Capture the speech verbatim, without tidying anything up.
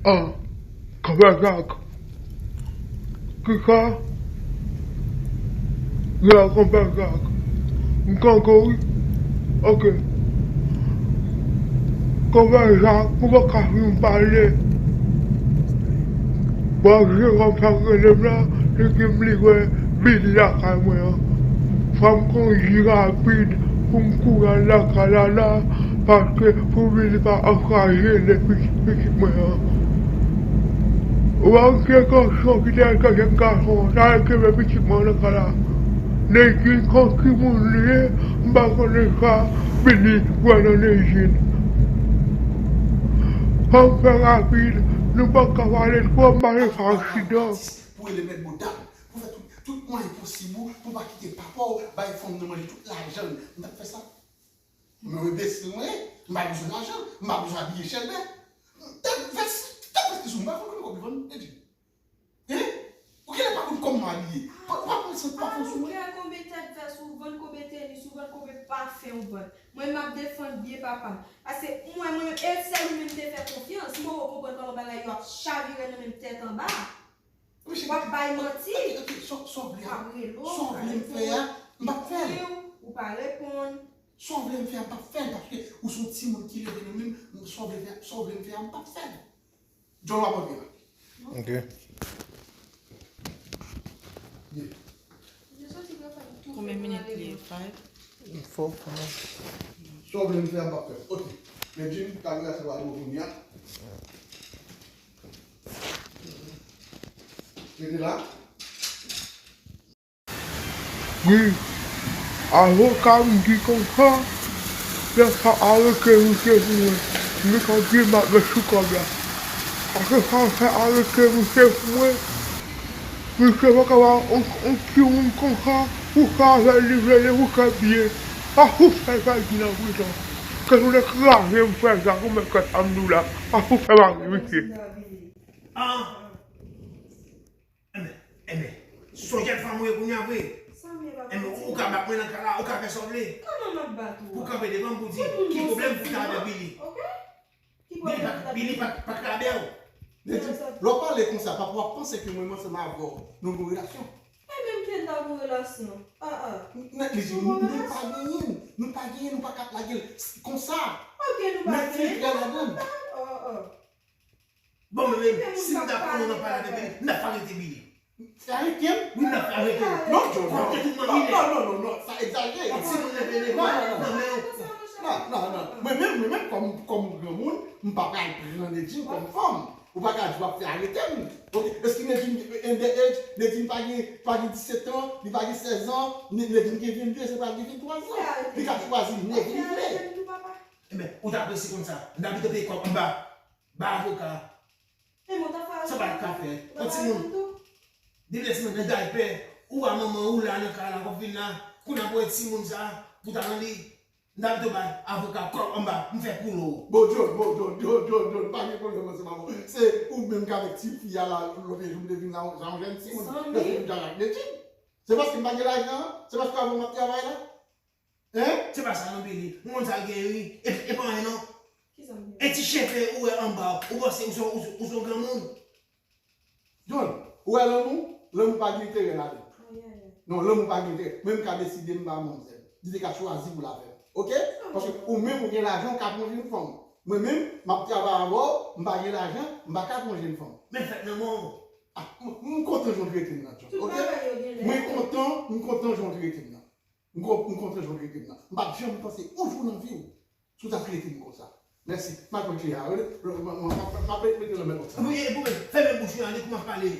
Ah, Konpè Jak. Kisa? Yo, Konpè Jak. M konn wi. Ok. Konpè Jak, ou pa ka fin pale. Bon, Jeròm sa rele m la, li di m li wè Billy lakay mwen an. Fò m kondui rapid pou m kouri al lakay la la, paske pou Billy pa ankouraje lè pitit, pitit mwen an. Ou pa wè se gason ki te al gen gason, sa al kenbe pitit mwen nan kay la. Nèg ki konn ki moun li ye, m pa konnen sa, Billy wè nan Nejin. Fò m fè rapid, nou pa ka pale twòp, m pale pa aksidan. Pou rele mèt boda, pou fè tout, tout mwayen posib ou, pou pa kite papa w bay fanm nan manje tout lajan l. M t ap fè sa. Men w enbesil mwen ye, m pa bezwen lajan, m pa bezwen abiye chèlbè. Tèt vès, tèt vès ki sou m, m pa konn konbyen kòb li vann, Nedjin. Hein? Ou genlè pa konn kòman m abiye. Pa, pa pran san, pa pran sou mwen. Kè konbyen tèt vès ou vann, konbyen tenis ou vann, konbyen pafen ou vann. Mwen, m ap defann byen papa m. Paske mwen, mwen, e sèl ou menm m te fè konfyans. M poko konprann kòman bagay yo ap chavire nan menm tèt anba. W ap bay manti. Ok, ok, ok, sa, sa w vle a? W ap rele w, w ap fè a, m p ap fè l. Ou pa reponn. Sa w vle m fè a, m p ap fè l, paske ou se yon timoun ki leve nan men m, sa w vle fè, sa w vle m fè a, m p ap fè l. John, w ap antre la. Ok. Ye. Konbyen minit li ye? Five? Four, five. Sa w vle m fè a, m p ap fè l. Ok. Men Jim, kamera sa va nou kounye a. Rete la. Wi, avoka m di konsa, lè sa arete misye pou mwen, m gentan di m ap met sou kòb la. Paske sa l fè arete misye pou mwen, misye pa ka ba yon, yon timoun konsa, pou sa avè l li vle li pou fè byen. A pou fè l fè byen nan prizon. Kè nou dekraje m frè Zak, ou mèt kwè sa m di w la. A pou fè mari misye. Ah! Enben, enben, se yon jèn fanm ou ye kounye a vre. Enben, ou, ou ka bat mwen nan kay la, ou ka fè sa w vle. Kòman m ap bat ou? Pou kanpe devan m pou di ki pwoblèm ou gen avèk Billy. Billy pa, Billy pa, pa krabè w. Lè w pale konsa, papa w ap panse ke mwen menm ansanm avè w, nou gen yon relasyon. Enben, m te nan yon relasyon. Ah, ah. Nèt li di, nou, nou pa genyen, nou pa genyen, nou pa ka lage l konsa. Ok, nou pa genyen. Mèt filtre ladan l. Oh, oh. Bon, men, men, si m ta konnen w nan pale avèk Billy, m ta fè arete Billy. Fè arete m? Wi, m ta fè arete w. Non, John, non. Kote tout manmi l? Non, non, non, non, sa egzajere. Yon timoun leve, leve nan men w. Non, non, non. Mwen menm, mwen menm, kòm, kòm granmoun, m pa pral pran Nedjin kòm fanm. Ou pa ka di w ap fè arete m. Ok, èske Nedjin, in the age, Nedjin pa gen, pa gen disèt an, li pa gen sèz an, Ne-, Nedjin gen vennde, se pa gen venntwa an. Li ka chwazi nèg li vle. Enben, ou ta prese konsa. M ta pito peye kòb anba. Ba avoka. Sa pa ka fè. Yon timoun. Depi lè timoun nan daypè, ou a manman ou la nan kay la, w ap vin la, kounye a pou wè timoun sa, pou ta nan li. M ta pito bay avoka kòb anba, m fè koule w. Bon, John, bon, John, John, John, John, pa gen pwoblèm ansanm avè w. Se ou menm k avèk tifi a la, lòt jou m te vin la, jan w jwenn timoun. Lè fini m te al ak Nedjin. Se paske m pa gen lajan an? Se paske avè w m ap travay la? Hein? Se pa sa non, Billy. M konn sa l gen, wi. E, e pa anyen non. Kisa m gen? E ti cheve ou wè anba w, ou panse ou se, ou se, ou se yon granmoun? John, ou wè lanmou? Lanmou pa gen enterè ladan. Non, lanmou pa gen enterè. Mwen, m ka deside m pa manzè. Li te ka chwazi pou l avè m. Ok? Paske ou menm, ou gen lajan, ou ka pran jèn fanm. Mwen menm, m ap travay avè w, m pa gen lajan, m pa ka pran jèn fanm. Men fèt nan men w. Ah, m, m kontan jan w trete m nan, John. Ok? Mwen kontan, m kontan jan w trete m nan. M kon-, m kontan jan w trete m nan. M p ap janm panse yon jou nan vi w si w ta trete m konsa. Mèsi. M al pran kle a, wi. M, m, m, m, m ap mete nan men kòm sa. Wi, e pou mwen, fèmen bouch ou a, li kòmanse pale.